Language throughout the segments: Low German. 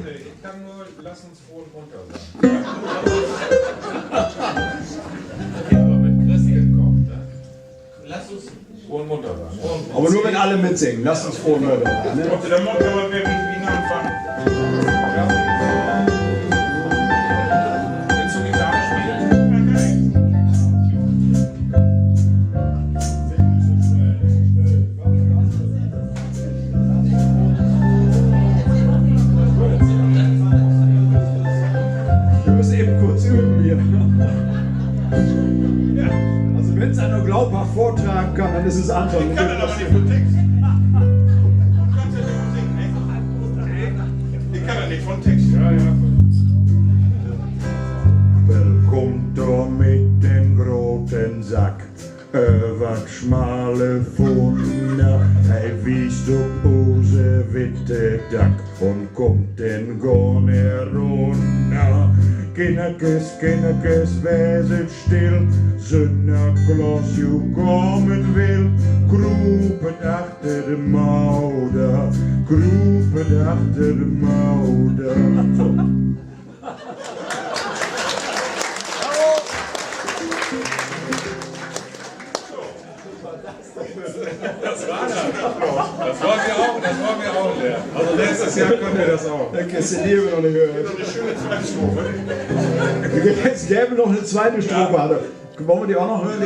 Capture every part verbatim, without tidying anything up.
Ik kann nur, lass uns froh un munter ween. Okay, aver mit Christkind kummt, ne? Lass uns froh un munter ween. Aver nur, wenn alle mitsingen. Lass uns froh un munter ween, ne? Denn maakt wi wedder, wi, wi fangt an. Willst du Gitarre spielen? Wi mööt even kort öven hier. Ja, also wenn een noch glaubhaft vördragen kann, denn is dat Anton. Ik kann dat aver nich vun Text. Du kannst ja nich singen, ne? Ik kann dat nich vun Text. Ja, ja. Well kummt dor mit den groten Sack över't smale Funder? He wiest op use witte Dack un kummt denn gor nich runner. Kinnerkes, Kinnerkes, weest still, Sinterklaas, jo, kamen will. Krupet achter de Moder, krupet achter de Moder. Das war das. Das wollen wir auch, das wollen wir auch lernen. Also nächstes Jahr können wir das auch. Denn kannst du de Leev noch nich hören. Jetzt gäbe noch 'ne tweete Strophe, aver Wüllt wi de ok noch hören?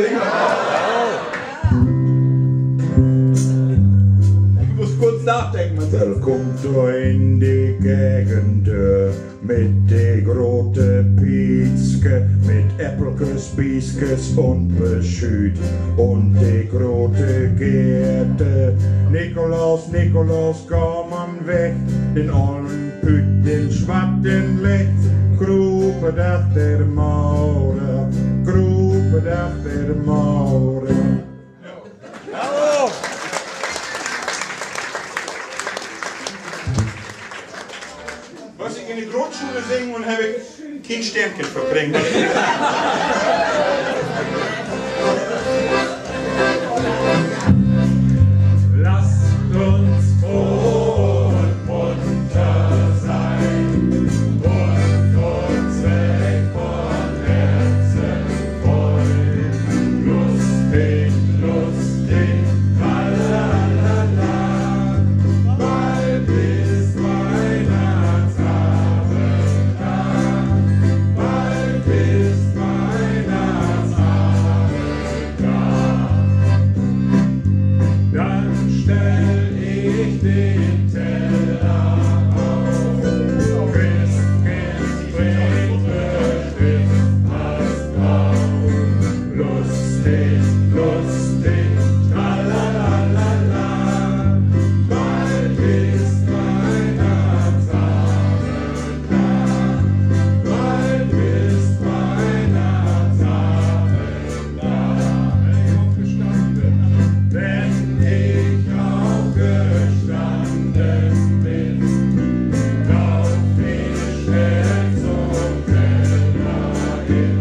Ik mutt kort nadenken, man. Well kummt dor in de Kärkendöör mit de grote Pietzke, mit Äppelkes, Bieskes un Beschüüt un de grote Gerte: Nikolaus, Nikolaus, kaam man weg, den ollen Püüt, den swatten Lecht, krupet achter de Moder, krupet achter de Moder. Bravo! Was ik in de Grundschole singen un heff ik keen Steernke för kregen. Lasst uns froh und munter sein und uns recht von Herzen freuen. Lustig, lustig, tralalala, bald ist Weihnachtsabend da, bald ist Weihnachtsabend da. Dann stell ich den Teller auf. Christkind bringt bestimmt was drauf. Lustig, lustig, tralalala. Bald ist Weihnachtsabend da. Bald ist Weihnachtsabend. Wenn ich aufgestanden bin, lauf ich schnell zum Keller hin.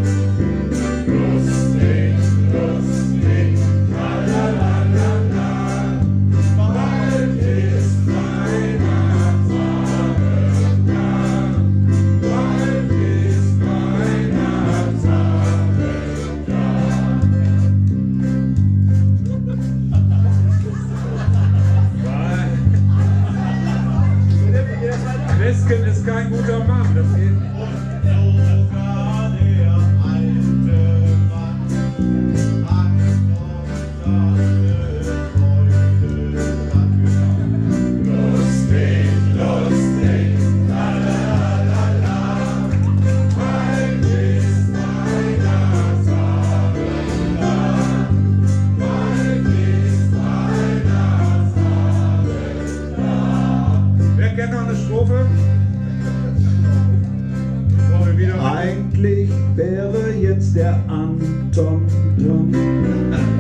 Lustig, lustig, tralalala. Bald ist Weihnachtsabend da. Bald ist Weihnachtsabend. Christkind ist kein guter Mann, das geht nicht. Wer kennt noch eine Strophe? Eigentlich wäre jetzt der Anton dran,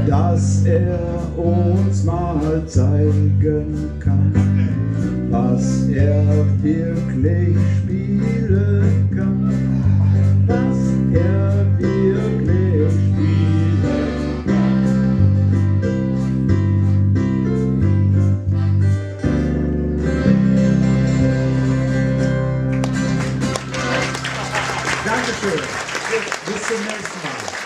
dass er uns mal zeigen kann, was er wirklich spielen kann, was er wirklich spielen kann. Schöön. Bis zum nächsten Mal.